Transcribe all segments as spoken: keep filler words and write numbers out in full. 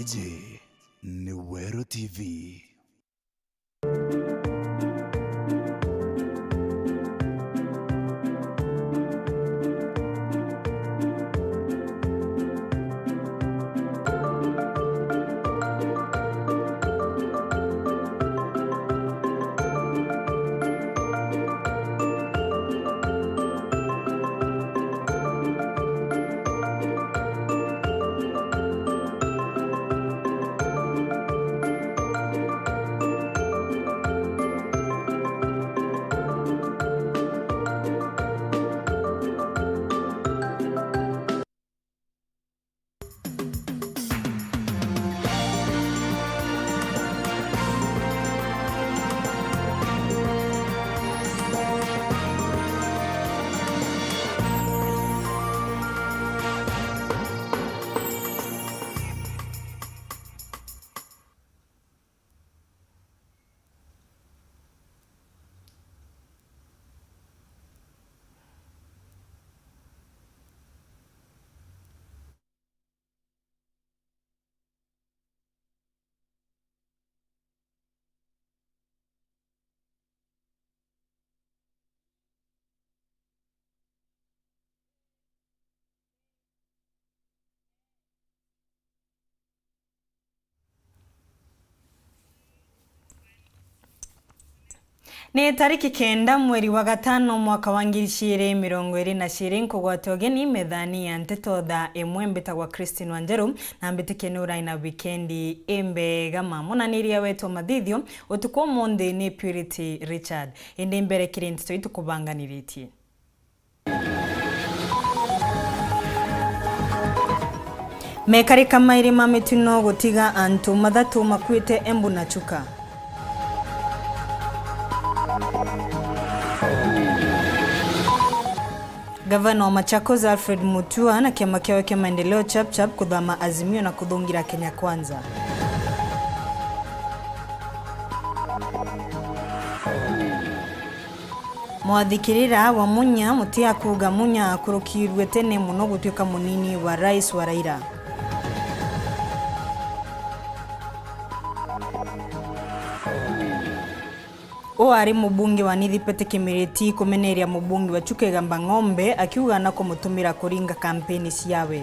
Iji ni Weru T V. Ni tariki kenda mweri wa gatano mwaka wa ngiri ciiri mirongo iri na ciiri, nkugwata ugeni methani ya nteto thaa imwe. Mbitagwa Christine Wanjeru, na mbitikie ni urai na wikendi imbega. Mamunaniria wetu wa mathithio utuku umunthi ni Purity Richard. Indi mbere kiri nteto itukubanganiritie. Mekarika mairi ma mitino gutiga antu mathatu makuite Embu na Chuka. Gavana wa Machakos Alfred Mutua na kiama kiawe kia maendeleo Chap Chap kuthama Azimio na kuthungira Kenya Kwanza. Mwathikirira wa Munya, Mutia kuuga Munya akurukirue tene mono gutuika munini wa Rais wa Raila. Uu ari mubunge wa Nithi Pete Kimiriti kumeneria mubunge wa Chuka Igamba Ng'ombe, akiuga na kumutumira kuringa kampeni ciawe.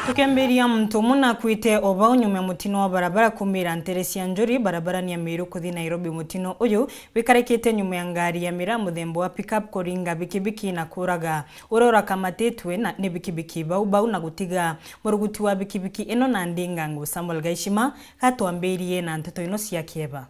Tukiambiria, muntu umwe nakuite o bau nyuma ya mutino wa barabara kumira ntere cia Njuri barabarani ya Meru kuthi Nairobi. Mutino uyu wikarikite nyuma ya ngari ya miraa muthemba wa pickup kuringa bikibiki na kuraga uria urakamatitwe na, ni bikibiki bau bau na gutiga muruguti wa bikibiki ino na ndingangu. Samuel Gaishima gatwambirie na nteto ino cia kieba.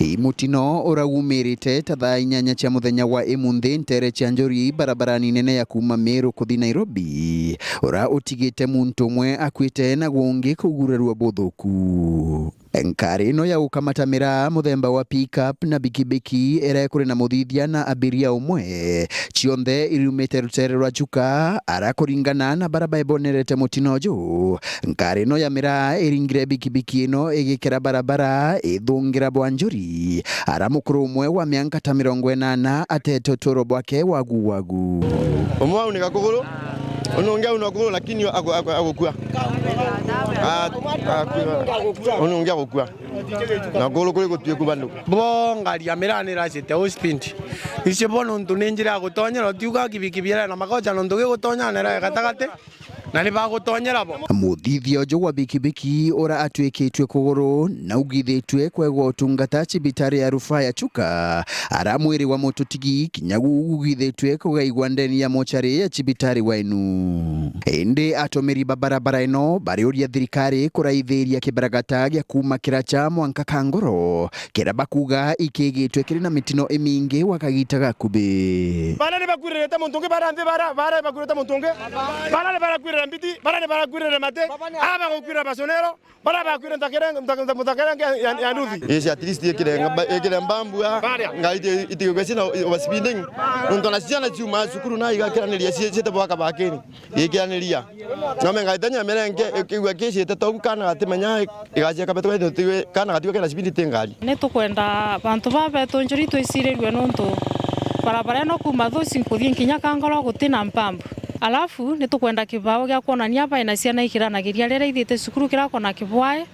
Ii mutino ura wumirite ta thaa inyanya cia muthenya wa imunthi ntere cia Njuri barabarani nene ya kuuma Meru kuthi Nairobi, ura utigite muntu umwe akuite na ungi kugurarua buthuku. Nkari ino ya gukamata miraa muthemba wa pickup na bikibiki ira ikuri na muthithia na abiria umwe, cionthe iriumite rutere rwa Chuka, ara kuringana na bara baebonerete mutino uju. Nkari ino ya miraa iringire bikibiki ino igikira barabara ithungira bwa Njuri, ara mukuru umwe wa mianka ta mirongo inana atete uturo bwake wagu wagu. Umwe aunika kuguru, unu ungi auna kuguru, lakini agu-, agu-, agukua. A-, akua. Unu ungi agukua. Na kuguru kuri gutuiku bandu. Bo ngari ya miraa ni iracite u speed. Icio bo nontu ni njira ya gutonyera, utiuga kibikibi iria na magocha nontu gigutonya na ira gatagati. Na ni bagutonyera bo. Muthithia uju wa bikibiki ura atwikitue kuguru na ugithitue kwegwa utungata cibitari ya rufaa ya Chuka, ara mwiri wa mututigi kinya gu ugithitue kugaigwa ndeni ya mochari ya cibitari wa Inu. Indi atumiri ba barabara ino bariuria thirikari kuraithiria kibaragata gia kuuma Kiracha mwanka Kangoro, kiria bakuga ikigitwe kiri na mitino imingi gwa kagita gakubi. Bara ni bakwirite muntu ungi, bara nthi, bara, bara bakwirite muntu ungi. Bara ni barakwirite Mbiti, bara ni barakwirire mate, aba gukwira basonero, bara bakwire ntakere, nta-, nta-, mutakere nge ya, ya nduthi. Isi at least ikire mba-, ikire mbambua, ngai iti-, itigwe sina overspeeding. Nontu na ciana ciuma cukuru na igakiraniria cie-, ciete bwaka bakini. Igikiraniria. Ng'ombe ngaitanya mirenge, ikigua kicite tou kana gatimenya, igacia kabetwa itiwe, kana gatiwe kena speed ti ngari. Ni tukwenda bantu baba betu njuri twicirirue nontu barabara ino kuma Thuci nkuthii nkinya Kangoro guti na mpambu. Alafu ni tukwenda kibao gia kwonania bai na ciana ikiranagiria riria ithite cukuru kirakona kibwae.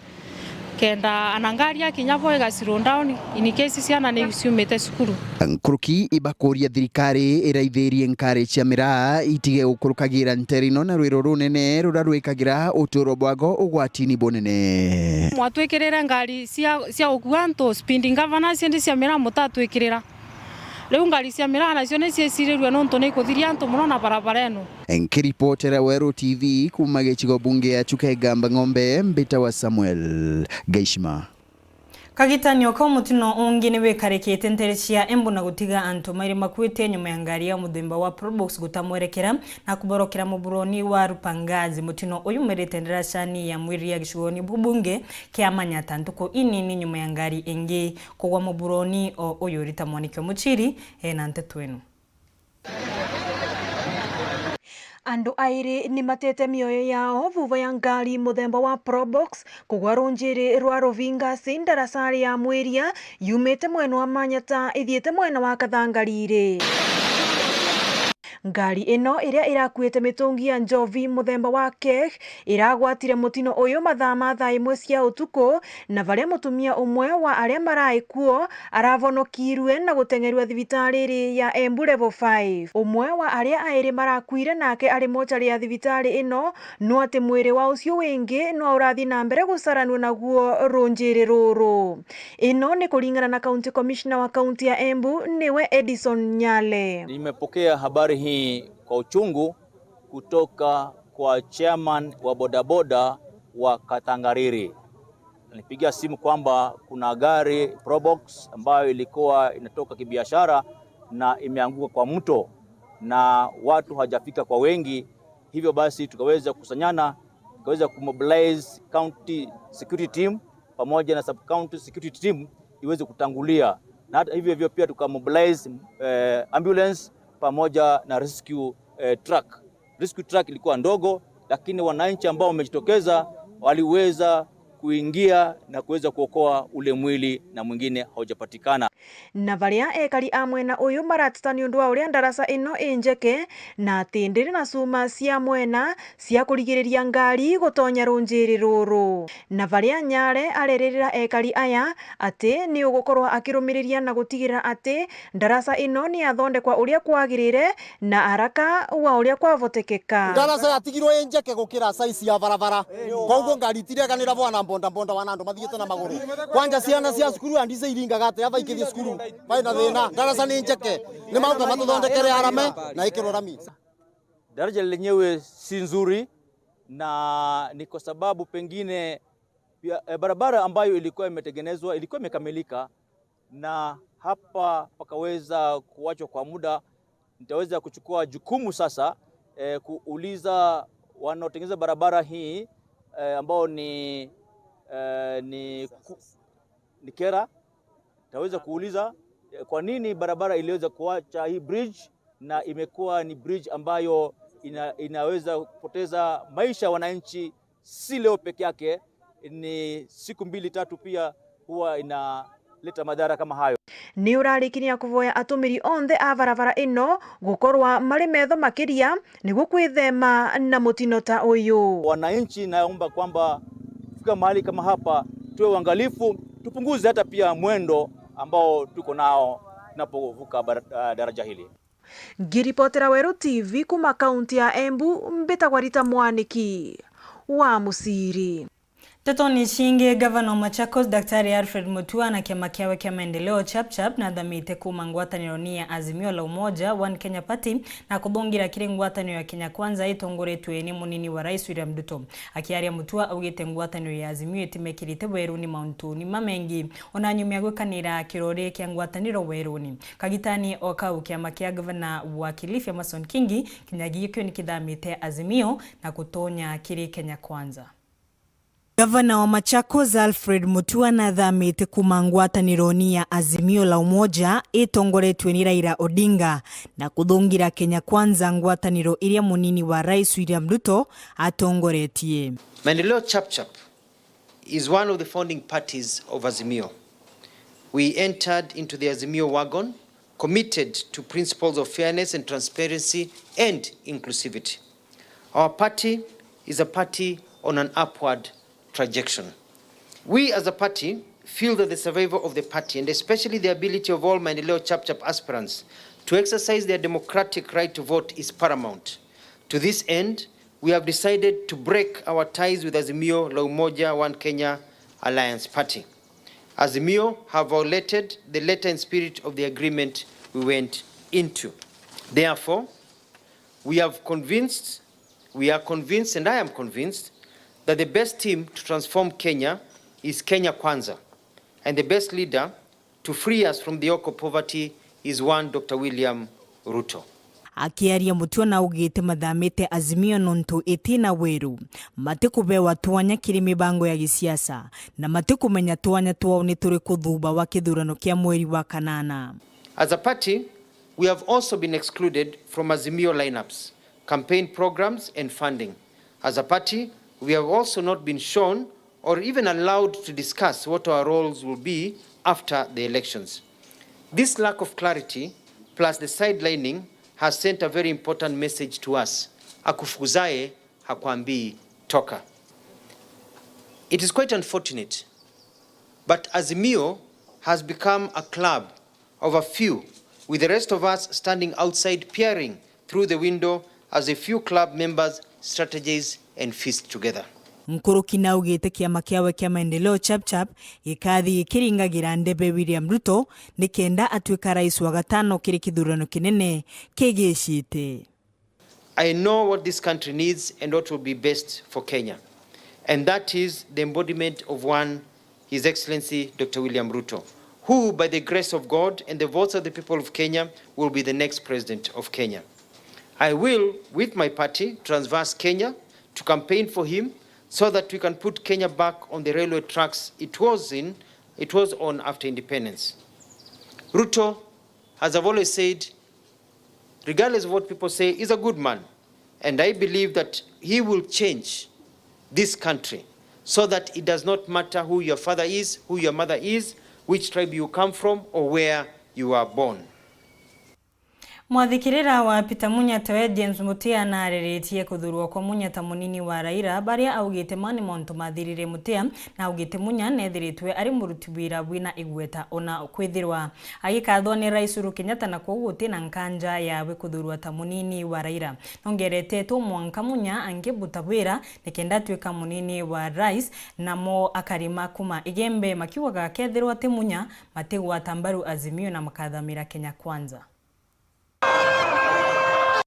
Kenda ana ngari akinya bo iga slow down in case ciana ni ciumite cukuru. Nkuruki ibakuria thirikari iraithirie ngari cia miraa itige gukurukagira ntere ino na rwiro runene ruria rwikagira uturo bwago ugwatini bunene. Mwatwikirire ngari cia, cia gukua antu, speed governor ciendi cia miraa mutatwikirira. Riu ngari cia miraa nacio ni ciicirirue nontu ni ikuthiria antu mono na barabara ino. Nkiripotera Weru T V kuuma gicigo bunge ya Chuka Igamba Ng'ombe, mbitawa Samuel Gaishima. Kagitanio kau mutino ungi ni wikarikite ntere cia Embu na gutiga antu mairi makuite nyuma ya ngari ya muthemba wa Probox guta mwerekera na kuborokera muburoni wa Rupangazi. Mutino uyu umerite ndaracani ya Mwiria gicigoni bunge kia Manyata ntuku inini nyuma ya ngari ingi kugwa muburoni o uyu. Rita Mwaniki Omuchiri ena nteto ino. Andu airi ni matete mioyo yao vuva ya ngari muthemba wa Probox kugwa runjiri rwa Ruvingasi ndarasari ya Mwiria yumite mwena wa Manyata ithiite mwena wa Kathangariri. Ngari ino iria irakuite mitungi ya njovi muthemba wa keg iragwatire mutino uyu mathaa ma thaa imwe cia utuku, na varia mutumia umwe wa aria marai kuo aravonokirue na guteng'erua thibitari iri ya Embu Level five. Umwe wa aria airi marakuire nake ari mochari ya thibitari ino, no ati mwiri wa ucio wingi no urathi na mbere gucaranua naguo runjiri ruru. Ino ni kuringana na County Commissioner wa kaunti ya Embu, niwe Edison Nyale. Nimepokea habari hii kwa uchungu kutoka kwa chairman wa bodaboda wa Kathangariri. Alinipigia simu kwamba kuna gari Probox ambayo ilikuwa inatoka kibiashara na imeanguka kwa mto na watu hawajafika kwa wengi. Hivyo basi tukaweza kukusanyana, tukaweza kumobilize county security team pamoja na sub county security team iweze kutangulia, na hata hivyo hivyo pia tukamobilize, eh, ambulance pamoja na rescue, eh, truck. Rescue truck ilikuwa ndogo, lakini wananchi ambao wamejitokeza waliweza kuingia na kuweza kuokoa ule mwili na mwingine haujapatikana. Na varia ekari a mwena uyu marateta niundu wa uria ndaraca ino injeke, na ati ndiri na cuma cia mwena cia kurigiriria ngari gutonya runjiri ruru. Na varia Nyale areririra ekari aya ati ni ugukorwa akirumiriria na gutigira ati ndaraca ino ni yathondekwa uria kwagirire na haraka wa uria kwavotekeka. Ndaraca yatigirwe injeke gukira size ya barabara. Koguo ngari itireganira bwana boda boda, wana andu mathiite na maguru. Kwanja ciana cia cukuru andise iringaga atia baikithie cukuru? Bai na thina. Ndaraca ni njeke. Ni mauka matuthondekere arame na ikirwe rami. Daraja lenyewe si nzuri, na ni kwa sababu pengine pia, eh, barabara ambayo ilikuwa imetengenezwa, ilikuwa imekamilika, na hapa pakaweza kuachwa kwa muda. Nitaweza kuchukua jukumu sasa, eh, kuuliza wanaotengeneza barabara hii, eh, ambao ni, eh, ni ku-, ni KeRRA. Nitaweza kuuliza, eh, kwa nini barabara iliweza kuacha hii bridge na imekuwa ni bridge ambayo ina-, inaweza kupoteza maisha ya wananchi, si leo peke yake, ni siku mbili tatu pia huwa inaleta madhara kama hayo. Ni urarikiria kuvoya atumiri onthe a barabara ino gukorwa mari metho makiria niguo kwithema na mutino ta uyu. Wananchi, naomba kwamba kufika mahali kama hapa tuwe uangalifu, tupunguze hata pia mwendo ambao tuko nao tunapovuka bara-, ah, daraja hili. Ngiripotera Weru T V kuma kaunti ya Embu, mbitagwa Rita Mwaniki wa Musiri. Ntetoni cingi, Gavana wa Machakos, Daktari Alfred Mutua, na kiama kiawe kia Maendeleo Chap Chap nathamite kuuma ngwatanironi ya Azimio la Umoja One Kenya Party na kuthungira kiri ngwataniro ya Kenya Kwanza itongoretue ni munini wa Rais William Ruto. Akiaria, Mutua augite ngwataniro ya Azimio itimekirite weruni mauntuni mamengi, ona nyuma ya gwikanira kirori kia ngwataniro weruni. Kagitani o kau, kiama kia Gavana wa Kilifi, Amason Kingi, kinyagia kio nikithamite Azimio na kutonya kiri Kenya Kwanza. Gavana wa Machakos, Alfred Mutua, nathamite kuuma ngwatanironi ya Azimio la Umoja itongoretue ni Raila Odinga na kuthungira Kenya Kwanza, ngwataniro iria munini wa Rais William Ruto atongoretie. Maendeleo Chap Chap is one of the founding parties of Azimio. We entered into the Azimio wagon committed to principles of fairness and transparency and inclusivity. Our party is a party on an upward trajectory. We as a party feel that the survival of the party, and especially the ability of all Maendeleo Chap Chap aspirants to exercise their democratic right to vote, is paramount. To this end, we have decided to break our ties with Azimio la Umoja One Kenya Alliance Party. Azimio have violated the letter and spirit of the agreement we went into. Therefore, we have convinced, we are convinced, and I am convinced that the best team to transform Kenya is Kenya Kwanza, and the best leader to free us from the yoke of poverty is one Doctor William Ruto. Akiaria, Mutua naugite mathamite Azimio nontu itina weru, matikubewa twanya kiri mibango ya gisiasa, na matikumenya twanya twao ni turiku thuba wa kithurano kia mweri wa kanana. As a party, we have also been excluded from Azimio lineups, campaign programs and funding. As a party, we have also not been shown or even allowed to discuss what our roles will be after the elections. This lack of clarity, plus the sidelining, has sent a very important message to us. Akufukuzaye hakwambii toka. It is quite unfortunate, but Azimio has become a club of a few, with the rest of us standing outside peering through the window as a few club members strategize and feast together. Nkuruki naugite kiama kiawe kia Maendeleo Chap Chap gikathi gikiringagira ndebe William Ruto nikenda atuika rais wa gatano kiri kithurano kinene kigicite. I know what this country needs and what will be best for Kenya, and that is the embodiment of one, His Excellency Doctor William Ruto, who, by the grace of God and the votes of the people of Kenya, will be the next president of Kenya. I will, with my party, traverse Kenya to campaign for him so that we can put Kenya back on the railway tracks it was in, it was on after independence. Ruto, as I've always said, regardless of what people say, is a good man. And I believe that he will change this country so that it does not matter who your father is, who your mother is, which tribe you come from, or where you are born. Mwathikirira wa Peter Munya tawe James Mutia naariritie kuthurwa kwa Munya ta munini wa Raila, baria augite ma ni montu mathirire Mutia, na augite Munya neethiritwe ari muruti wira bwina igweta ona kwithirwa agikathwa ni Rais Uhuru Kenyatta, na kwoguo guti na nkanja yawe kuthurwa ta munini wa Raila. Nongerete tu mwanka Munya angibuta wira nikenda atuika munini wa Rais, namo akarima kuma Igembe makiugaga kethirwa ti Munya, matigwata mbaru Azimio na makathamira Kenya Kwanza.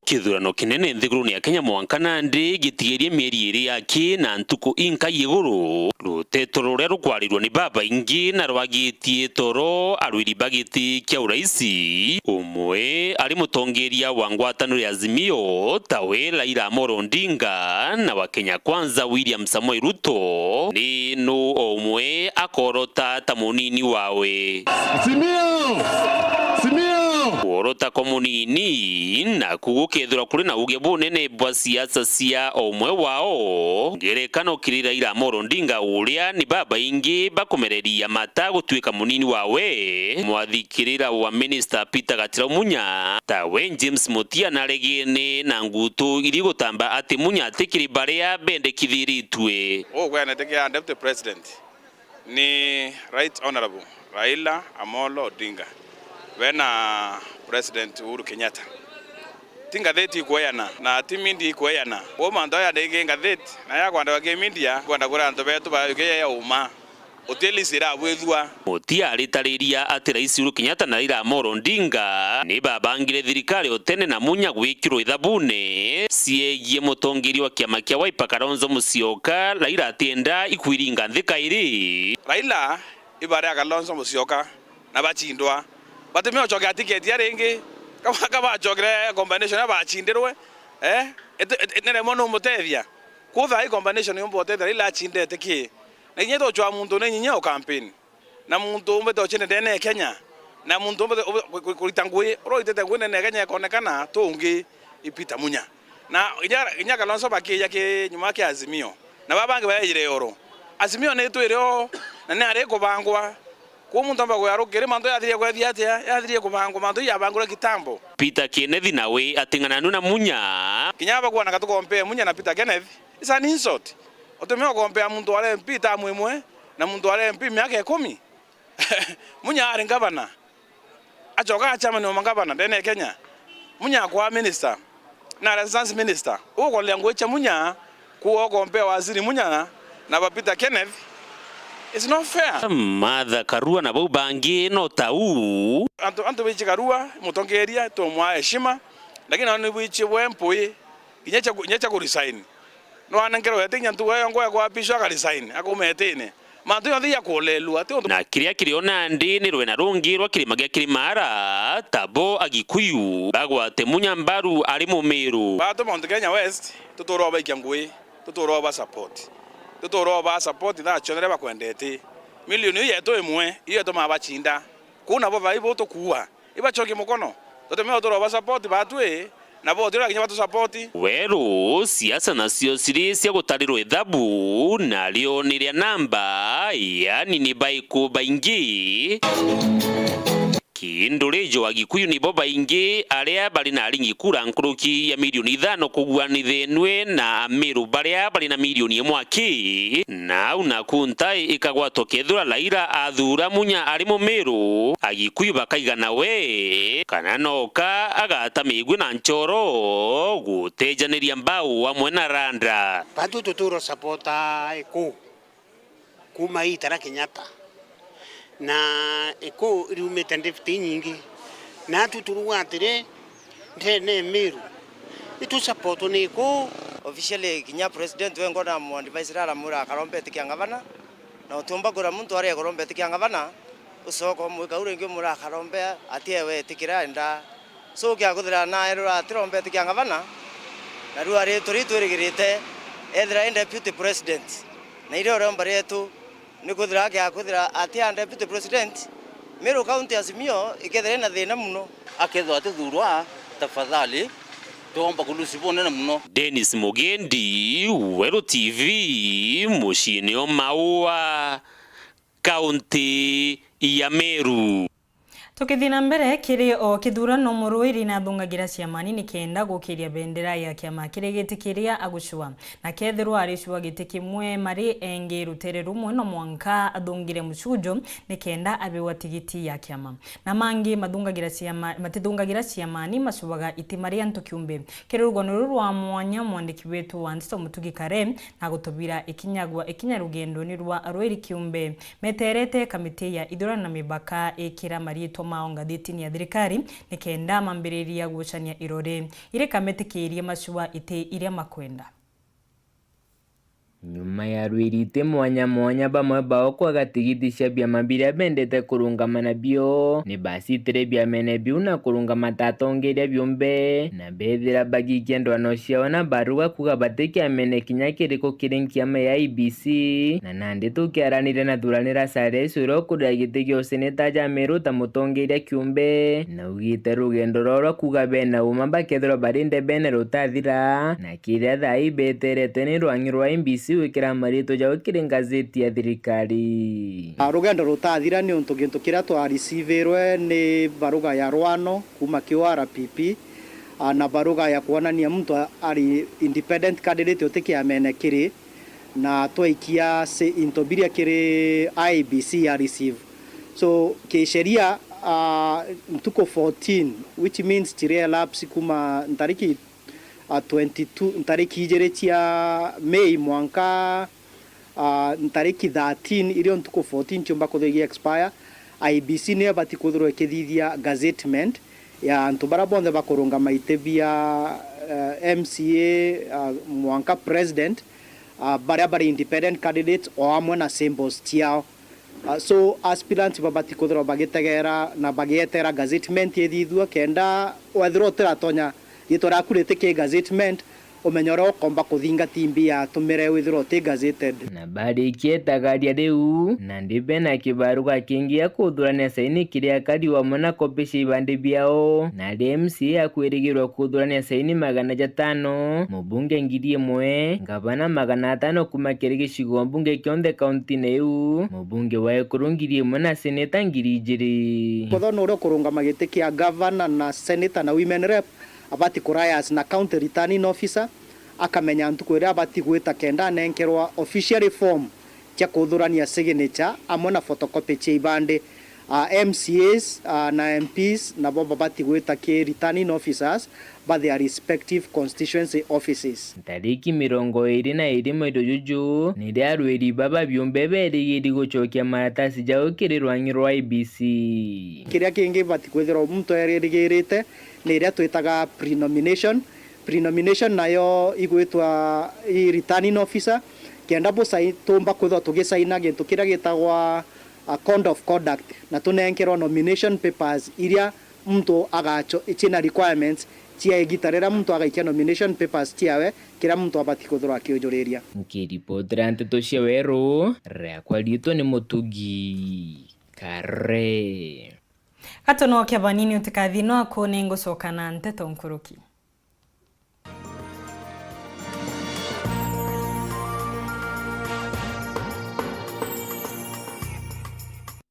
Kithurano kinene nthiguruni ya Kenya mwanka nandi gitigirie mieri iri yaki na ntuku inkai iguru. Ruteto ruria rukwarirua ni babaingi na rwagitie toro arwiri ba giti kia uraisi. Umwe ari mutongeria wa ngwataniro ya Azimio, tawe Raila Amolo Odinga, na wa Kenya Kwanza William Samoei Ruto, ni nu o umwe akorota ta munini wawe. Simio! Simio! Kuorota kwa munini, naku gukethirwa kuri na uge bunene bwa siasa cia o umwe wao. Ngerekano kiri Raila Amolo Odinga, uria ni babaingi bakumereria mata gutuika munini wawe. Mwathikirira wa Minister Peter Gatirau Munya, tawe James Mutia naregene na ngutu iri gutamba ati Munya atikiri baria bendekithiritue. Ugwenete kia Deputy President ni Right Honourable Raila Amolo Odinga, we na President Uhuru Kenyatta. Ti ngatheti ikweana, na ti media ikweana. Kwou mantu aya ringi ngatheti, na ya kwandikwa ki media, kwenda kwira antu betu bayuke ya uma. Uti list irabwithua. Mutia aritariria ati Rais Uhuru Kenyatta na Raila Amolo Odinga ni babangire thirikari utene na Munya gwikirwa ithabune ciegie mutongeria wa kiama kia Wiper Kalonzo Musyoka, Raila atienda ikwiringa nthi kairi. Raila ibare ya Kalonzo Musyoka na bachindwa. Batumia gucokera tiketi ya ringi, kaba, kabacokere combination ya bachindirwe, eh? Iti-, iti-, niremwe numutethia. Kwou thaa ii combination yumba utethia Raila achindete ki? Na kinya tucwaa muntu ni nyinya o campaign. Na muntu umbite uchinde ndene ya Kenya. Na muntu umbite, umbite ku-, ku-, kurita ngui, uria uitite ngui ndene ya Kenya ikonekana tu ungi i Peter Munya. Na kinya, kinya Kalonzo bakiija ki nyuma kia Azimio. Na baa bangi baejire oro. Azimio ni itwire o, na ni ari kubangwa. Kwou muntu amba kuya rukiri mantu yathirie kwethia atia? Yathirie kubangwa mantu yabangirwe kitambo. Peter Kenneth nawe ating'ananu na Munya. Kinya bakwona katukompea Munya na Peter Kenneth, it's an insult. Utumia ukompea muntu wari M P term imwe na muntu wari M P miaka ikumi. Munya ari ngavana. Acoka a chairman wa mangavana ndene ya Kenya. Munya akwaa minister. Na assistant minister. Ukolia ngui cia Munya, kuwa ukompea waziri Munya na ba Peter Kenneth. It's not fair. Martha Karua na bau bangi no ta uu. Antu, antu biichi Karua, mutongeria, tumwaa heshima. Lakini nao ni bwichi bwe mpui. Kinya cha ku-, kinya cha ku resign. Nwanenkerwe eti kinya ntugo iyo ngwe kwa pisho aka resign, akaume etine. Mantu yonthe ya kuolelua, ti untu. Na kiria kirio nandi ni rwena rungi rwa kirima gia Kirimara, tabo Agikuyu bagwate Munya mbaru ari Mumiru. Batu Mount Kenya West, tutura baikia ngui, tutura ba support. Tutura ba support, thaa cionere bakwendete. Milioni iyo yetu imwe, iyo yetu mabachinda. Kuu nabo thai bo tukuua. Ibachokie mukono. Tutumia uturo ba support batwi, na bo utiro kinya batu support. Weru, siasa nacio ciri cia gutarirwa ithabu, nario ni ria namba, yaani ni baiku baingi. Kindurijo Agikuyu nibo baingi aria bari na aringi kura nkuruki ya milioni ithano kuguanithenue na Amiru baria bari na milioni imwe aki. Na au naku ntai ikagwatwa kethirwa Raila athura Munya ari Mumiru, Agikuyu bakaiga nawe, kana noka agata migwi na nchoro gutejaniria mbau amwe na randa. Bantu tuturo supporta iku kuma itara Kenyatta. Na iku iriumite ndifti inyingi. Natu turuga atiri, ndene Miru, itu support ni iku. Officially, kinya president wengwa na mu advisor aramwira akarombe etikia ngavana, na utiumba kwira muntu aria kurombe etikia ngavana, ucoka umwika u ringi umwira akarombe atiewe etikira enda. So, kia kuthira naerura atirombe etikia ngavana, na riu ari turi twirigirite ethira i deputy president, na irio riomba rietu ni kwithira akia kwithira atia deputy president, Meru County Azimio ikethira ina thina muno. Akethirwa atithurwa, tafadhali, twomba kulusi bunene muno. Dennis Mugendi, Weru T V, muciini o Maua, kaunti ya Meru. Tukithii na mbere, kiri o kithurano, muruiri nathungagira ciamani nikenda gukiria bendera ya kiama kiri giti kiria agucua, na kethirwa aricua giti kimwe mari engi rutere rumwe, no mwanka athungire mucujo nikenda abewa tigiti ya kiama. Na mangi mathungagira ciama, matithungagira ciamani, macuaga iti mari antu kiumbe. Kiri rugano ruru rwa mwanya, mwandiki wetu wa nteto Mutugi Kare na gutubiira ikinya gwa ikinya rugendoni rwa arwiri kiumbe. Meterete kamiti ya ithurano na mibaka ikira mariitwa mao ngathitini ya thirikari nikenda mambiriria gucania irore iri kametikiirie macua iti iria makwenda. Nyuma ya arwiri iti mwanya mwanya, bamwe bao kwaga tigiti cia biama biria bendete kurungama nabio, ni bacitire biamene biu na kurungama ta atongeria biumbe, na bethira bagikia ndwano ciao na baruga kuga bati kiamene kinya kiriku kiri nkiama ya I E B C. Na nandi tukiaranire na Thuranira Charles, uria ukuria giti gia useneta ja Meru ta mutongeria kiumbe, na augite rugendo rwao rwa kuga bena uma bakethirwa bari ndebene rutathira, na kiria thaa ii beterete ni rwang'i rwa I E B C gwikira maritwa jao kiri ngazeti ya thirikari. Ah, rugendo rutathira ni untu gintu kiria twa receivirwe ni baruga ya rwano kuma ki R P P, ah, na baruga ya kwonania muntu a-, ari independent candidate uti kiamene kiri, na twaikia si into biria kiri I E B C ya receive. So, kisheria, Ah, ntuku fourteen, which means chiri elapse kuma ntariki, ah, twenty-two, ntariki ijiri cia Mei mwanka, ah, ntariki thirteen, irio ntuku fourteen ciumba kwithirwa igi expire. I E B C niyo ibati kwithirwa ikithithia gazettement ya antu baria bonthe bakurungama iti bia, eh, M C A, ah, mwanka president, ah, baria bari independent candidates o amwe na symbols ciao. Ah, so aspirants babati kwithirwa bagitegera na bagieterera gazettement ithithua, kenda wethirwa utiratonya riitwa riaku riti ki gazettement, umenye uria ukomba kuthinga timbi yatumire withirwa uti gazetted. Na barikia itagaria riu, nandi bena kibaruga kingi gia kuthurania saini kiria akari amwe na kopi cia ibandi biao, na aria M C A akwirigirwa kuthurania saini magana jatano, mubunge ngiri imwe, ngavana magana atano kuma kiri gicigo mbunge kionthe kauntine iu, mubunge wa ekuru ngiri imwe na seneta ngiri ijiri. Kwethirwa ni uria ukurungama giti kia gavana na seneta na women rep, abati kurias na county returning officer, akamenya ntuku iria abati gwita kenda anenkerwa officially form cia kuthurania signature amwe na photocopy cia ibandi. Ah, M C As, ah, na M Ps nabo babati gwita ki returning officers ba their respective constituency offices. Ntariki mirongo iri na iri mweri juju, niria arwiri baba biumbe berigiri gucokia maratasi jao kiri rwang'i rwa I E B C. Kiria kingi bati kwithirwa muntu eririgirite ni iria twitaga prenomination. Prenomination nayo igwitwa i returning officer, kenda busai-, tumba kwithirwa tugisaina gintu kiria gitagwa a code of conduct, na tunenkerwa nomination papers iria muntu agacho-, ciina requirements cia igita riria muntu agaikia nomination papers ciawe, kiria muntu abati kwithirwa akiujuriria. Nkiripotera nteto cia Weru, riakwa riitwa ni Mutugi Kare. Gatunoke banini utikathi nwaku, ni ngucoka na nteto nkuruki.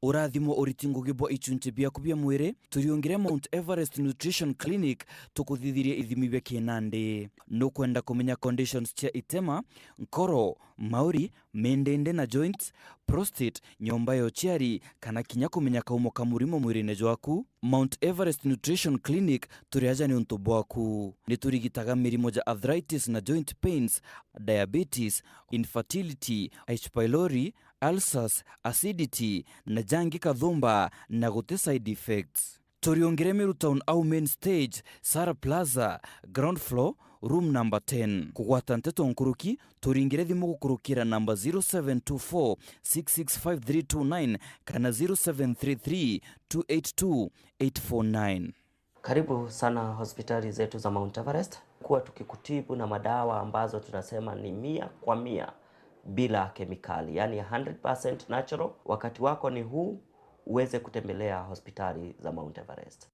Urathimo uriti ngugi bwa ichunchi biaku bia mwiri, turiungire Mount Everest Nutrition Clinic, tukuthithirie ithimi bia kinandi. Nukwenda kumenya conditions cia itema, nkoro, mauri, mindindi na joints, prostate, nyomba ya uciari, kana kinya kumenya kaumo ka murimo mwirine jwaku? Mount Everest Nutrition Clinic turi aja niuntu bwaku. Ni turigitaga mirimo ja arthritis na joint pains, diabetes, infertility, H. pylori, ulcers, acidity, na jangi kathumba na guti side effects. Turiungire Meru Town au main stage, Sara Plaza, ground floor, room number ten. Kugwata nteto nkuruki, turingire thimu gukurukira namba zero seven two four six six five three two nine kana zero seven three three two eight two eight four nine. Karibu sana hospitali zetu za Mount Everest. Kuwa tukikutibu na madawa ambazo tunasema ni mia kwa mia bila kemikali, yani hundred percent natural. Wakati wako ni huu, uweze kutembelea hospitali za Mount Everest.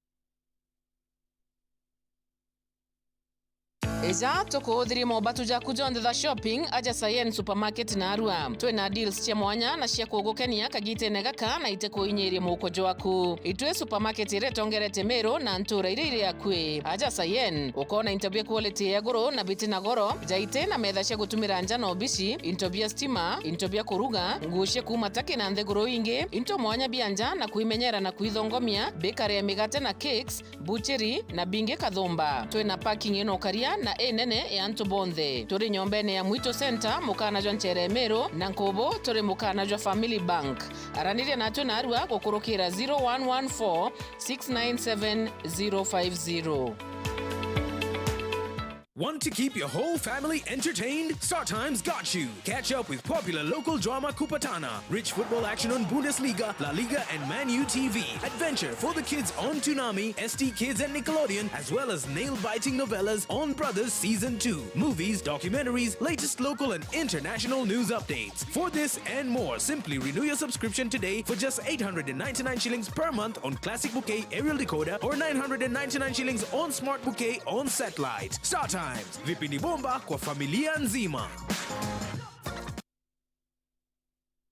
Ija tukuuthirie mobatu jaku jonthe ja shopping aja Sayen Supermarket Narua. Twina deals cia mwanya na cia kugukenia kagitene gaka na itikuinyirie muhuko jwaku. Itwi supermarket iria itongerete Meru na ntura iria iri akui. Aja Sayen, ukona into bia quality ya iguru na biti na goro, jaiti na metha cia gutumira nja na obici, into bia stima, into bia kuruga, nguo cia kuuma Turkey na nthiguru ingi, into mwanya bia nja na kwimenyera na kwithongomia, bakery ya migate na cakes, buchiri na bingi kathumba. Twina parking ino karia na inene ya antu bonthe. Turi nyombene ya Mwitu Center, mukana jwa nchere Meru, na nkubu turi mukana jwa Family Bank. Araniria natwe narua gukurukira zero one one four six nine seven zero five zero. Want to keep your whole family entertained? StarTime's got you. Catch up with popular local drama Kupatana, rich football action on Bundesliga, La Liga, and Man U T V, adventure for the kids on Toonami, S T Kids, and Nickelodeon, as well as nail-biting novellas on Brothers Season two, movies, documentaries, latest local and international news updates. For this and more, simply renew your subscription today for just eight hundred and ninety-nine shillings per month on Classic Bouquet aerial decoder or nine hundred and ninety-nine shillings on Smart Bouquet on satellite. StarTimes, vipindi bomba kwa familia nzima.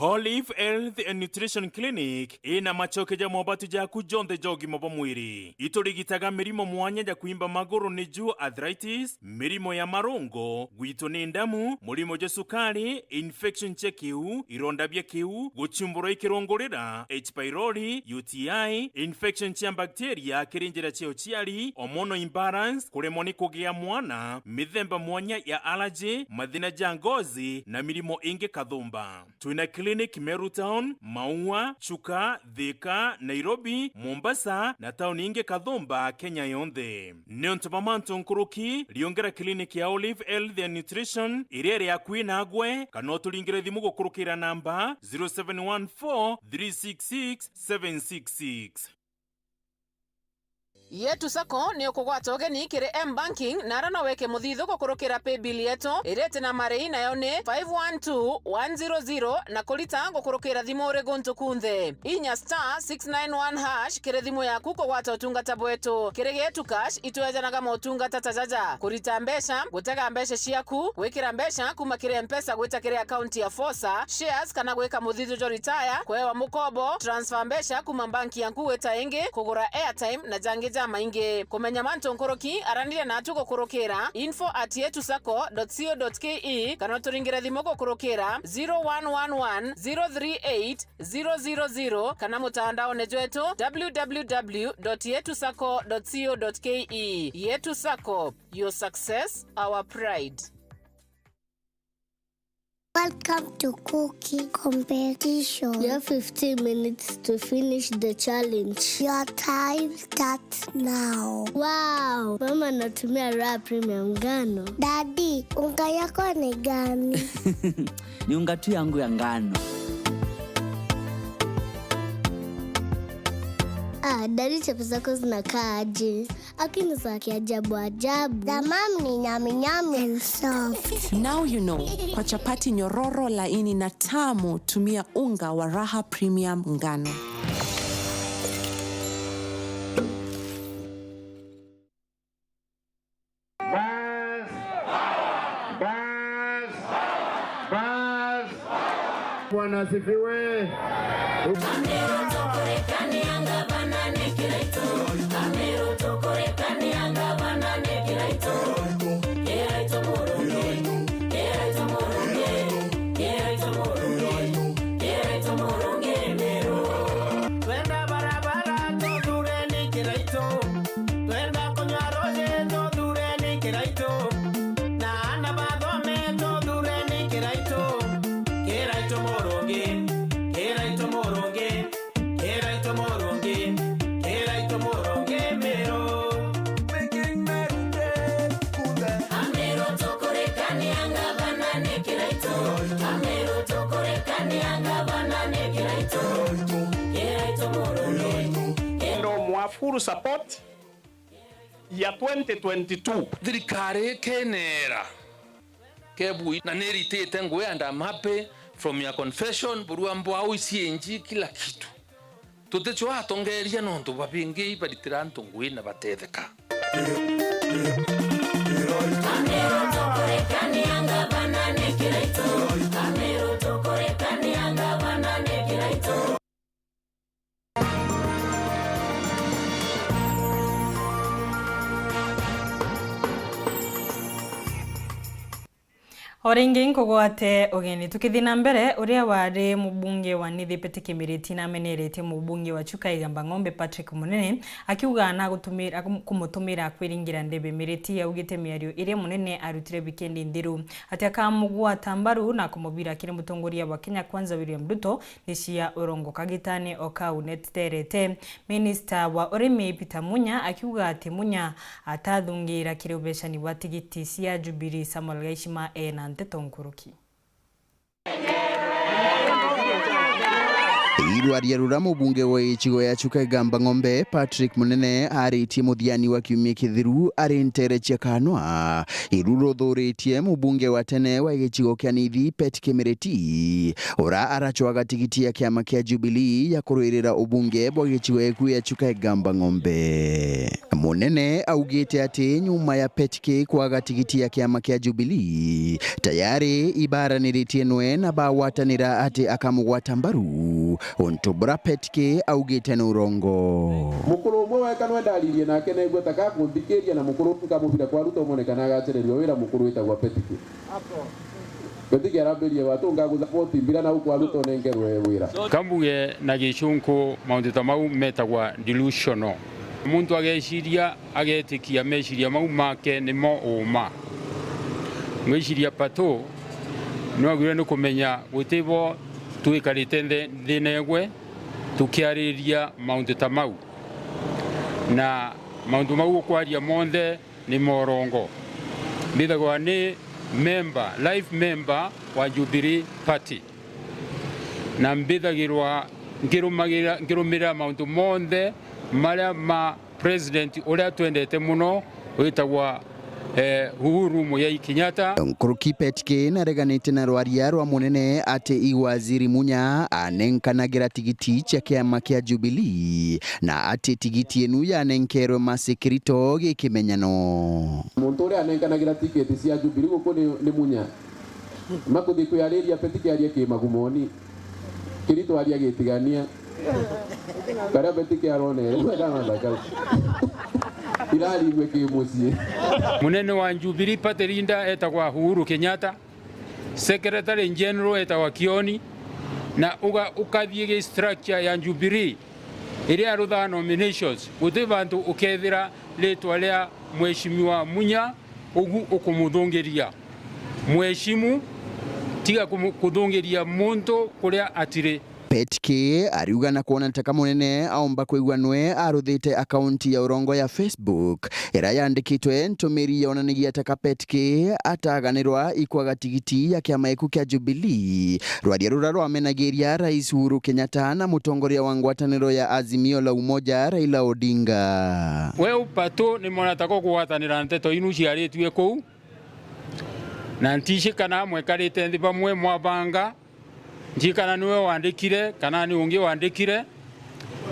Olive Health and Nutrition Clinic ina macoke ja mobatu jaku jonthe ja ugima bwa mwiri. Iturigitaga mirimo mwanya ja kwimba maguru, niju arthritis, mirimo ya marungo, gwitwo ni ndamu, murimo jwa sukari, infection cia kiu, ironda bia kiu, guchumburwa i kirungurira, H pylori, U T I, infection cia bacteria kiri njira cia uciari, hormonal imbalance, kuremwa ni kugia mwana, mithemba mwanya ya allergy, mathina ja ngozi, na mirimo ingi kathumba. Twina clinic Meru Town, Maua, Chuka, Thika, Nairobi, Mombasa, na tauni ingi kathumba Kenya yonthe. Niuntu bwa mantu nkuruki, riongera clinic ya Olive Health and Nutrition iria iri akui nagwe, kana uturingire thimu gukurukira namba zero seven one four three six six seven six six. Yetu Sacco ni ukugwata ugeni kiri M-Banking, na ara no weke muthithu gukurukira paybill yetu iria iti na marii, nayo ni five one two one zero zero, na kurita gukurukira thimu uri guntu kunthe. Inya star six nine one hash kiri thimu yaku kugwata utungata bwetu. Kiri Yetu Cash, itwejanaga motungata ta jaja: kurita mbeca, gutega mbeca ciaku, gwikira mbeca kuma kiri M-Pesa gwita kiri akaunti ya Fosa, shares kana gwika muthithu jwa retire, kuewa mukobo, transfer mbeca kuma banki yaku gwita ingi, kugura airtime na jangi jamaingi. Kumenya mantu nkuruki, araniria natu gukurukira info at yetu sacco dot co dot ke kana uturingire thimu gukurukira zero one one one zero three eight zero zero zero kana mutandaone jwetu w w w dot yetu sacco dot co dot ke. Yetu Sacco, your success, our pride. Welcome to cooking competition. You have fifteen minutes to finish the challenge. Your time starts now. Wow, mama anatumia Raha Premium ngano. Daddy, unga yako ni gani? Ni unga tu yangu ya ngano. Ah, daddy, chapo zako zinakaa aje? Lakini za kiajabu ajabu. Za mam ni nyami nyami and soft. Now you know, kwa chapati nyororo, laini na tamu, tumia unga wa Raha Premium ngano. Bas! Bas! Bas! Bwana asifiwe. Twenda barabara, tuthureni Kiraitu. Twenda kunywa ruuji, tuthureni Kiraitu. Na aana bathome, tuthureni Kiraitu. Kiraitu murungi, Kiraitu murungi, Kiraitu murungi, Kiraitu murungi Meru. Making Meru great today. Ameru tukurekania ngavana ni Kiraitu. Ameru tukurekania ngavana ni Kiraitu. Kiraitu murungi. Ndo mwa full support ya twenty twenty-two. Thirikari ikenera kebui na niritite ngui and I'm happy from your confession, burua mbwau, C N G, kila kitu. Tutichwa atongeria nontu babingi ibaritira antu ngui na batetheka. Ameru tukurekania ngavana ni Kiraitu. Ameru tukurekania ngavana ni Kiraitu. O ringi nkugwate ugeni. Tukithi na mbere, uria wari mubunge wa Nithi Betty Kimiriti nameneretie mubunge wa Chuka Igamba Ng'ombe Patrick Munene, akiuga nagutumira, kumutumira kwiringira ndebe. Miriti augite miario iria Munene arutire wikendi nthiru, ati akamugwata mbaru na kumubira kiri mutongoria wa Kenya Kwanza William Ruto ni cia urongo. Kagitani o kau neterete, minista wa urimi Peter Munya akiuga ati Munya atathungira kiri ubecani bwa tigiti cia Jubilee. Samuel Gaishima ena nteto nkuruki. Irwaria rura mubunge wa gicigo ya Chuka Igamba Ng'ombe, Patrick Munene, aritie muthiani wa kiumia kithiru ari ntere cia kanwa, iru ruthuritie mubunge wa tene wa gicigo kia Nithi, Petke Mireti, ura aracwaga tigiti ya kiama kia Jubilee ya kurwirira ubunge bwa gicigo eku ya Chuka Igamba Ng'ombe. Munene augite ati nyuma ya Petke kwaga tigiti ya kiama kia Jubilee, tayari ibaraniritie nwe na bagwatanira ati akamugwata mbaru, untu bura Petke augite ni urongo. Mukuru umwe weka nwe ndaririe nake, neegua ta gakunthikiria, na mukuru nkamubira kwa Ruto umone kana agacererua wira mukuru witagwa Petke. Petke arambirie, "Watu ngagutha voti mbira na ukwa Ruto nengerwe wira." Kambuge na gicunku, mauntu ta mau metagwa delusional. Muntu ageciria, agetikia meciria mau make nimo uma. Ngwiciria Pato nwagwire ni kumenya guti bo twikarite nthe-, nthina egwe tukiariria mauntu ta mau. Na mauntu mau ukwaria monthe ni morongo. Mbithagwa ni member, life member wa Jubilee Party. Na mbithagirwa nkirumagira-, nkirumirira mauntu monthe maria ma president uria twendete muno witagwa, eh, Uhuru Muigai Kenyatta. Nkuruki Petke nareganite na rwaria rwa munene ati i waziri Munya anenkanagira tigiti cia kiama kia Jubilee, na ati tigiti inu yanenkerwe Mercy Kirito gikimenyano. Muntu uria anenkanagira tiketi cia Jubilee guku ni, ni Munya. Makuthi kwiariria Petke aria kimagumoni. Kirito aria gitigania. Karia Petke aronere, we ndana thaka. Irarigwe ki mucii. Munene wa Jubilee Party leader etagwa Uhuru Kenyatta, Secretary General etagwa Kioni, na uga-, ukathie gi structure ya Jubilee iria ya ruthaa nominations, guti bantu ukethira ritwa ria Mheshimiwa Munya ugu ukumuthungiria. Mheshimu, tiga kumu-, kuthungiria muntu kuria atiri. Petke ariuga na kwona taka munene aomba kwigua nwe aruthite akaunti ya urongo ya Facebook iria yandikitwe ntumiri yonanagia taka Petke ataganirwa ikwaga tigiti ya kiama eku kia Jubilee, rwaria ruria rwamenagiria Rais Uhuru Kenyatta na mutongoria wa ngwataniro ya Azimio la Umoja Raila Odinga. We Pato ni mwana tako kugwatanira nteto inu ciaritue kuu, na ntici kana mwekarite nthi bamwe mwabanga, ntici kana niwe wandikire kana ni ungi wandikire,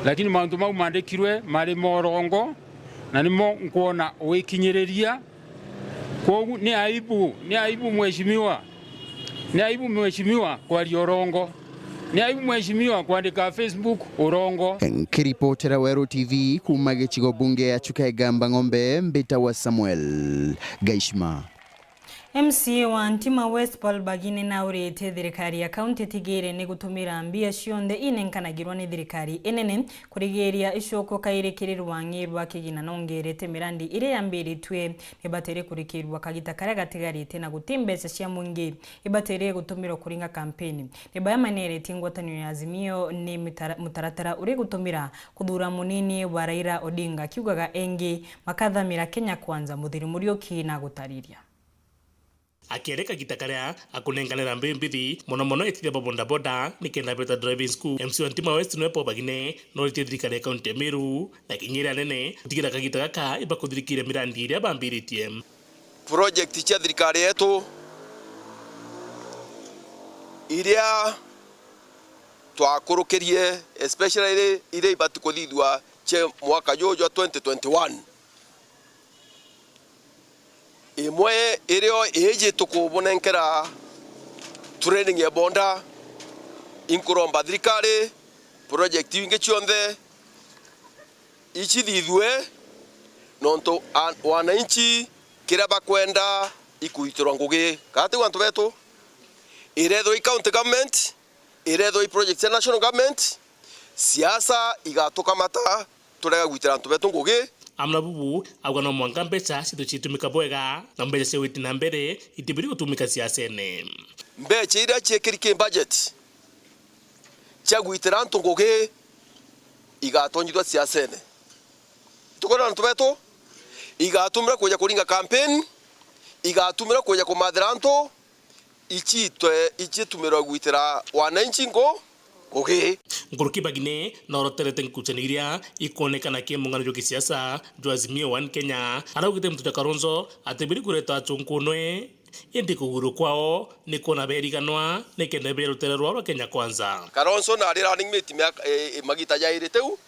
lakini mauntu mau mandikirwe mari morongo, na nimo nkwona ugikinyiriria. Kwogu ni aibu, ni aibu mheshimiwa, ni aibu mheshimiwa kwaria urongo, ni aibu mheshimiwa kwandika Facebook urongo. Nkiripotera Weru T V kuuma gicigo bunge ya Chuka Igamba Ng'ombe, mbitagwa Samuel Gaishima. M C A wa Ntima West Paul Bagine naurite thirikari ya kaunti itigire ni gutumira mbia cionthe inenkanagirwa ni thirikari inene kurigiria icokokairi kiri rwang'i rwa kigina nongerete mirandi iria yambiritue nibatire kurikirua kagita karia gatigarite na guti mbeca cia mwingi ibatire gutumirwa kuringa kampeni. Ni baya maneretie ngwataniro ya Azimio ni mitara-, mutaratara uri gutumira kuthura munini wa Raila Odinga, akiugaga engi makathamira Kenya Kwanza, Muthiri Muriuki na gutariria. Akiaria kagita karia akunenkanira mbi mbithi, mono mono itithia ba bodaboda, nikenda beta driving school, M C A wa Ntima West niwe Paul Bagine noritie thirikari ya kaunti ya Meru na kinyiri anene gutigira kagita gaka ibakuthirikiria mirandi iria bambiritie. Project cia thirikari yetu iria twakurukirie, especially iria ibati kuthithua cia mwaka juju jwa twenty twenty-one. Imwe irio iji tukubunenkera training ya boda, inkuromba thirikari project ingi cionthe icithithue, nontu an-, wananchi kiria bakwenda ikuitirwa ngugi. Kana tiu antu betu? Irethirwa i county government, irethirwa i project cia national government, siasa igatukamata, turega gwitira antu betu ngugi. Amwe na bubu auga no mwanka mbeca citwe citumika bwega, na mbeca cia gwiti na mbere itibiri gutumika siasene. Mbeca iria ciekiri ki budget cia gwitira antu ngugi igatonyithua siasene. Tukwona antu betu, igatumirwa kwija kuringa campaign, igatumirwa kwija kumathira antu, ichitwe, ichitumirwa gwitira wananchi ngu-, Ngugi. Nkuruki bagine na oroterete nkucanio iria ikwonekana ki mung'ano jwa gisiasa jwa Azimio One Kenya, araugite muntu ja Kalonzo atibiri kureta achunkunwe, indi kuguru kwao ni kwona beriganwa nikenda bia rutere rwao rwa Kenya Kwanza. Kalonzo na ari running mate miaka, eh, eh, magita jairi tiu,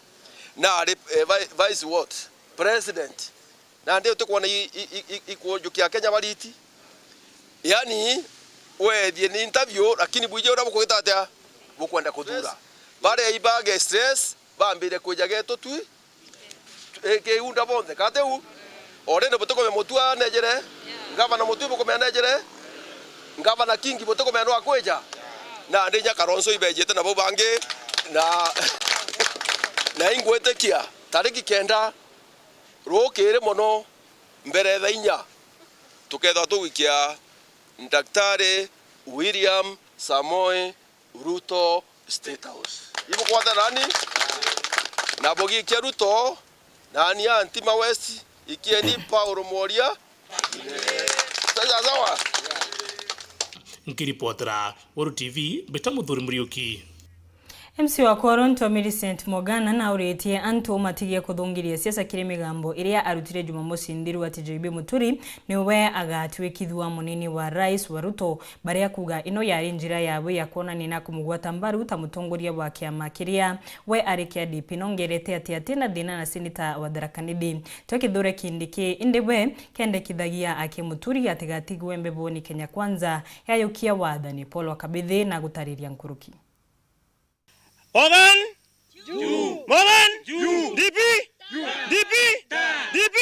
na ari, eh, vi-, vice what? President. Nandi utikwona i, i, i, i, ikunjukia Kenya bariti. Yani, wethie ni interview, lakini bwije uria bukugita atia? Bukwenda kuthura. Baria ibage stress, bambire kwija getu twi, eh, kiunda bonthe. Kate u? Already butikumenya Mutui anejere, Gavana Mutui bukumenya anejere, Gavana Kingi butikumenya no akwija. Nandi nya Kalonzo ibejite nabo bangi, na, na ingwitikia tariki kenda rukiri mono, mbere thaa inya, tukethirwa tugwikia Daktari William Samoei Ruto State House. Ibukwata nani? Na bugikia Ruto, nani ya Ntima West, ikieni Paul Mworia. Sawa sawa. Nkiripotera Weru T V, mbita Muthuri Muriuki. M C wa Koronto, Millicent Mogana, nauritie antu matigie kuthungiria siasa kiri migambo iria arutire Jumamosi nthiru ati J B Muturi niwe agatuikithua munini wa Rais wa Ruto, baria kuuga ino yari njira yawe ya kwonania na kumugwata mbaru ta mutongoria wa kiama kiria we ari kia D P. Nongerete ati atina thina na seneta wa Tharaka Nithi Kithure Kindiki, indi we kendekithagia aki Muturi atigatigwe mbeboni Kenya Kwanza yayukia wathani. Paul wa Kabithi na gutariria nkuruki. Morgan! Juu! Morgan! Juu! D P! D P! D P!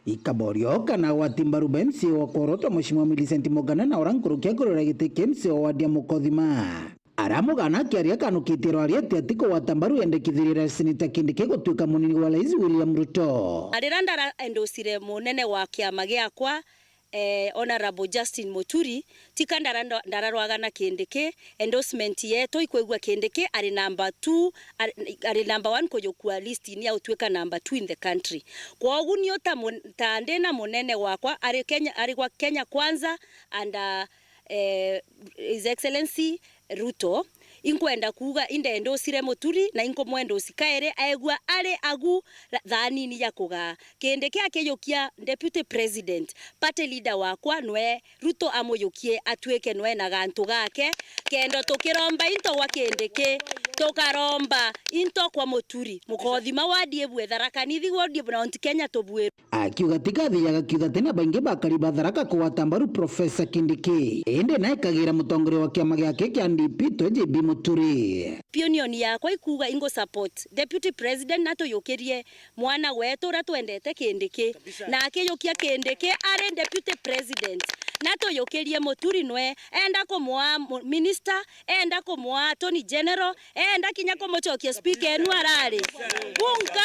Ikaborio kana gwati mbaru ba M C A wa Koroto, Mheshimiwa Millicent Mogana, na ura nkuruki akurira giti kia M C A wa wadi ya Mukothima. Aramugana akiaria akanukitie rwari ati atikugwata mbaru yendekithirie Seneta Kindiki gutuika munini wa Rais William Ruto. Riria ndara endosire munene wa kiama giakwa, eh, Honourable Justin Muturi, tika ndara-, ndararwagana Kindiki, endorsement yetu ikwigua Kindiki ari number two, ari, ari number one kujukua list-ini ya gutuika number two in the country. Kwogu ni uta mun-, ta ndina munene wakwa ari Kenya, ari gwa Kenya Kwanza and, uh, eh, His Excellency Ruto, inkwenda kuuga indendusire Muturi na inkumwendusi kairi aigua ari agu ra-, thaanini ya kugaa. Kindiki akiyukia Deputy President, party leader wakwa nwe Ruto amuyukie atuike nwe na gantu gake, kenda tukiromba into gwa Kindiki, tukaromba into kwa Muturi. Mukothima wadi ibue Tharaka Nithi wadi ibue Mount Kenya tubue. Akiuga ti kathi ya gakiuga tena baingi bakari ba Tharaka kugwata mbaru Professor Kindiki, indi nae kagira mutongoria wa kiama giake kia D P twe J B Muturi. Opinion yakwa ikuuga ingu support Deputy President na tuyukirie mwana wetu uria twendete Kindiki. Kabisa. Na akiyukia Kindiki ari Deputy President, na tuyukirie Muturi nwe enda kumwaa mu-, minister, enda kumwaa Attorney General, enda kinya kumucokia speaker enu arari. Bunka,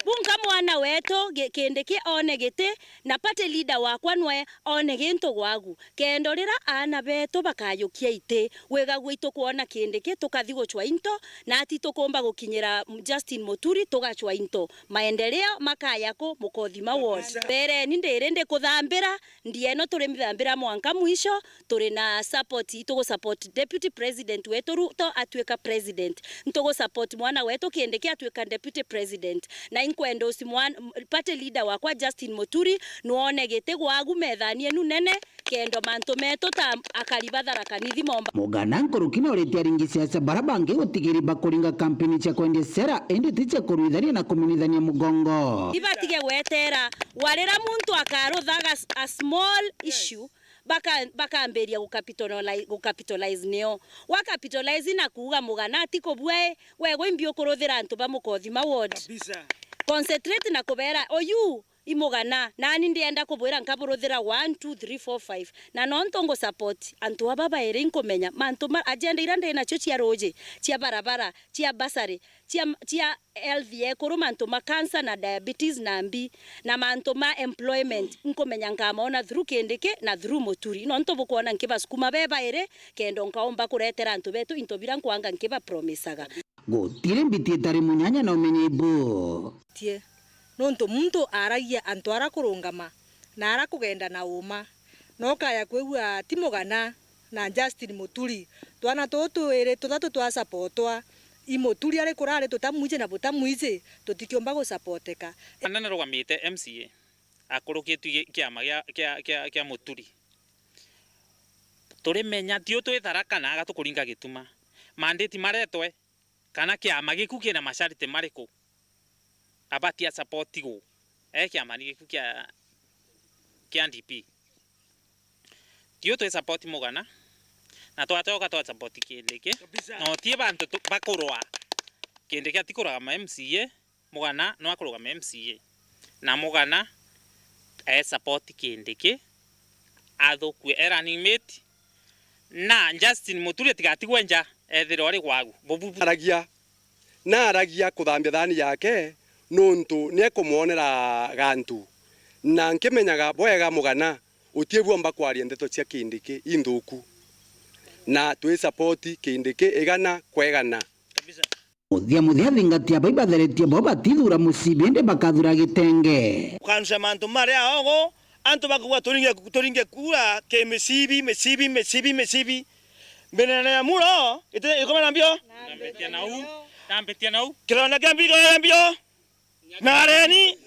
bunka mwana wetu gi-, Kindiki one giti, na party leader wakwa nwe one gintu gwagu. Kendo rira aana betu bakayukia iti, wigagua itukwona Kindiki tukathi gucwa into, na ati tukumba gukinyira Justin Muturi tugacwa into. Maendeleo makaya ku Mukothima ward. Kabisa. Mbereni ndiri ndikuthambira, ndieno turi mithambira mwanka mwisho, turi na support, itugu support Deputy President wetu Ruto atuika President. Ntugu support mwana wetu Kindiki atuika Deputy President. Na inkwenda usi mwan-, m-, party leader wakwa Justin Muturi, nwone giti gwagu methani enu nene, kendo mantu metu ta akari ba Tharaka Nithi momba. Mugana nkuruki na uritie aringi siasa bara bangi gutigiri bakuringa kampeni cia kwendia sera, indi ti cia kurwithania na kuminithania mugongo. Ibatige gwetera, warira muntu akaruthaga s-, a small issue, baka-, bakambiria gukapitolai-, gukapitalize nio. Wa capitalize na kuuga mugana ati kubua i, we gwe imbi ukuruthira antu ba Mukothima ward. Kabisa. Concentrate na kubera, oyu i mugana, nani ndienda kubwira nkaburuthira one, two, three, four, five. Na nontu ngu support antu aba bairi nkumenya, mantu ma, agenda iria ndi nacio cia ruuji, cia barabara, cia bursary, cia, cia health ya ekuru, mantu ma cancer na diabetes na mbi, na mantu ma employment, nkumenya nkamoona through Kindiki na through Muturi. Nontu bukwona nkibasukuma be bairi, kenda nkaumba kuretera antu betu into biria nkwanga nkibapromisaga. Gutiri mbiti itari munyanya na umenye ibu. Tie. Nontu muntu aragia antu ara kurungama na ara kugenda na uuma, na ukaya kwigua ti mugana, na Justin Muturi. Twana tuu twiri tuthatu twa supportwa i Muturi ari kurari tutamwiji na butamwiji, tutikiumba gusupporteka. Anene rugamite M C A akurukitue kiama gia, kia, kia, kia Muturi. Turimenya tiu twi Tharaka na aga tukuringa Gituma. Mandate maretwe, kana kiama giku kina masharti mariku? Abati a support gu? E kiama ni giku kia, kia D P. Tiu twi support Mugana, na twacoka twa support Kindiki. Kabisa. Na utie bantu tu-, bakurwa. Kindiki atikuragama M C A, Mugana no akurugama M C A. Na Mugana e support Kindiki, athukue e running mate, na Justin Muturi atigatigwe nja, ethirwe ari gwagu. Bububu. Aragia, na aragia kuthambia thani yake, nuntu niekumwonera gantu. Na nkimenyaga bwega Mugana, utiebua mba kwaria ndeto cia Kindiki inthuku. Na twi support Kindiki igana kwa igana. Kabisa. Muthia muthia, thingatia bai batheretie bo batithura Mucibi, indi bakathura Gitenge. Ukanca mantu maria ogo, antu bakugwa turinge, turinge kura ki Micibi, Micibi, Micibi, Micibi. Mbinene ya muro, ite-, ikome na mbio. Ndambitia nau, ndambitia nau. Kironda kia mbiri kirore mbio. Mareni.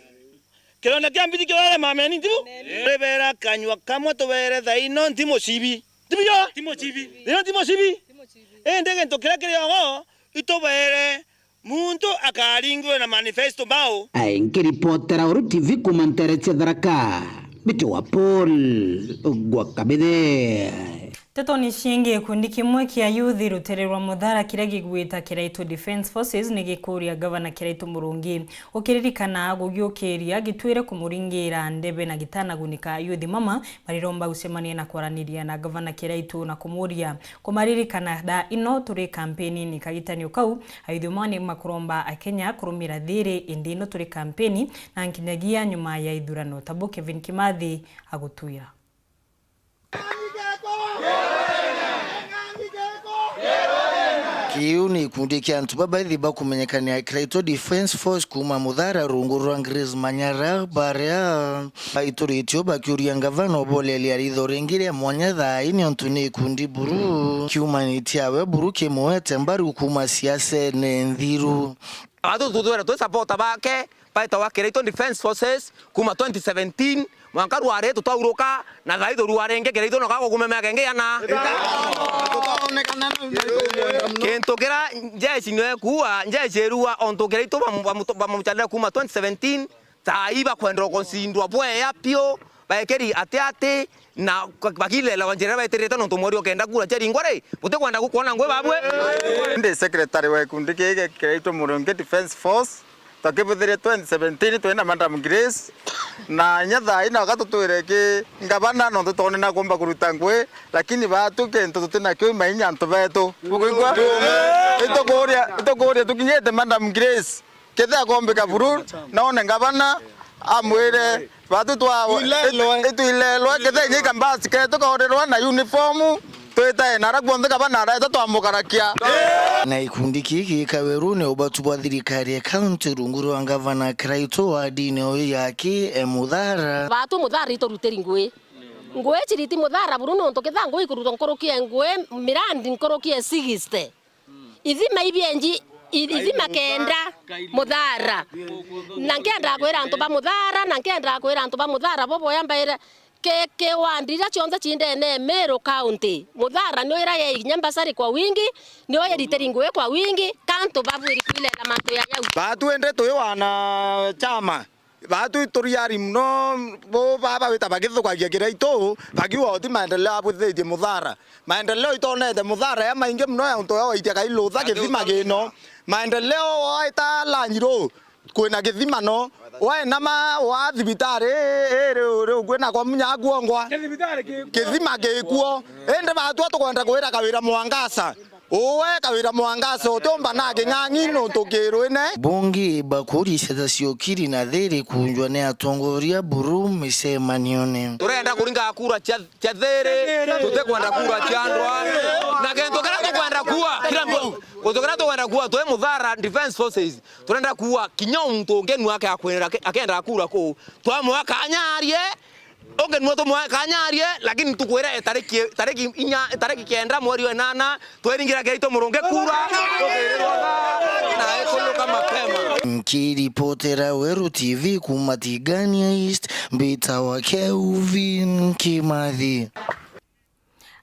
Kironda kia mbiri kirore mameni, ntibu? Ribera kanyua kamwe tubere thaino nti Mucibi. Ntibu yo? Ti Mucibi. Ino nti Mucibi. Indi gintu kiria kiri ogo, itubere muntu akaringirwe na manifesto bao. Ai, nkiripotera Uru T V kuuma ntere cia Tharaka, mbitagwa Paul gwa Kabithe. Ntetoni ciingi, gikundi kimwe kia youth rutere rwa Muthara kiria gigwita Kiraitu Defence Forces ni gikuria Gavana Kiraitu Murungi gukiririkana gugiukiria gitwire kumuringira ndebe na gitanagunika youth mama. Mariromba gucemania na kwaraniria na Gavana Kiraitu na kumuria kumaririkana thaa ino turi kampeni-ini. Kagitanio kau, ayuthi mama ni makuromba Akenya kurumira thiri indi ino turi kampeni na nkinyagia nyuma ya ithurano. Tabu Kevin Kimathi agutwira. Kiu ni gikundi kia antu babaithi bakumenyekania Kiraitu Defence Force kuuma Muthara rungu rwa Grace Manyara, baria baituritio bakiuria ngavana ubolelia ritho ringi ria mwanya thaa ii, nontu ni gikundi buru kiumanitie awe buru kimwete mbaru kuuma siasene nthiru. Atu tutwira twi supporter bake, baitagwa Kiraitu Defence Forces kuuma twenty seventeen, mwanka rwari tutauruka, na thaithu rwari ingi Kiraitu no gagukuma miaka ingi ana. Kintu kira njeshi nwe kuua, njeshi irua ontu Kiraitu bamu-, bamu-, bamuchanire kuuma twenty seventeen, thaa ii bakwenda gucindwa bwea piu, baekeri ati ati, na bakilelewa njira iria betirite nontu mweri ukenda kura ciaringwa ri, butikwenda gukwona ngwi babwe. Ndi secretary wa gikundi giki Kiraitu Murungi Defence Force, twakibuthirie twenty seventeen twina Madam Grace, na inya thaa ii na wakati tutwire ki ngavana nontu twonena kumba kuruta ngui, lakini batu kintu tutinakio imainya antu betu. Bukwigua? Itukuria, itukuria tukinyite Madam Grace. Kethira akombika buru, none ngavana amwire, batu twa-, itwilelwe, itwilelwe, kethira inya ikambasi ketu kaorirwa na uniform, twitae nara kuonthe ngavana areta twamukarakia. Na gikundi kii gikawerune ubatu bwa thirikari ya kaunti rungu rwa ngavana Kiraitu wa ndini uyu yaki e Muthara. Batu Muthara iturutiri ngui. Ngui ciriti Muthara buru nontu kethira ngui ikurutwa nkuruki e ngui, mirandi nkuruki e sixty. Ithima ibienji, i-, ithima kenda Muthara. Na nkienda kwira antu ba Muthara, na nkienda kwira antu ba Muthara boboya mbaire, ki, kiwandi iria cionthe ci ndene Meru County, Muthara nio iria yei inya mbasari kwa wingi, nio iritiri ngui kwa wingi, ka antu babwiri kwilela mantu ya yau. Batu indi twi wana chama. Batu ituriari muno, bo baba wita bagithukagia Kiraitu, bakiuga uti maendeleo abwithitie Muthara. Maendeleo itonete Muthara ya maingi muno ya untu ya waitia kai lutha kithima gino. Maendeleo waita lanyi ru, kwina kithima no. Wainama wa thibitari iri ugwe na kwa munya kuongwa. Kithima gikuo. Indi batu tukwenda kwira Kawira Mwangaza. Uwe Kawira Mwangaza utiumba na king'ang'i nontu kirwine. Bungi bakuria ciata ciokiri na thiri kunjwa ni atongoria buru micemanione. Turenda kuringa kura cia, cia thiri, tutikwenda kura cia ndwa. Na kintu kiria tukwenda kuua, kila mtu, kintu kiria tukwenda kuua, twi Muthara Defence Forces, turenda kuua kinya muntu ungi nu ake akwenda, akenda kura kuu. Twamwaka anyarie, Ungi nwe tumwe kanyarie, lakini tukwire tariki, tariki inya, tariki kenda mweri wa inana, tweringiragia itu murungi kura, tukirirwa na ikuluka mapema. Nkiripotera Weru T V kuma Tigania East, mbitawa Kelvin Kimathi.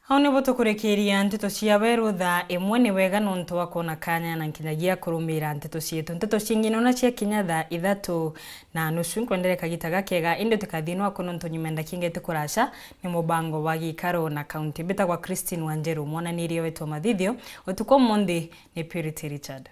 Au nibo tukurikiria nteto cia Weru thaa imwe. Ni wega nontu wa kwona kanya na nkinyagia kurumira nteto cietu. Nteto cingi nona cia kinya thaa ithatu na nusu, nkwendere kagita gakega, indi utikathii nwako nontu nyuma ndakika ingeti kuraca ni mubango wa gikaro na kaunti. Mbitagwa Christine Wanjeru, mwananirie wetu wa mathithio utuku umunthi ni Purity Richard.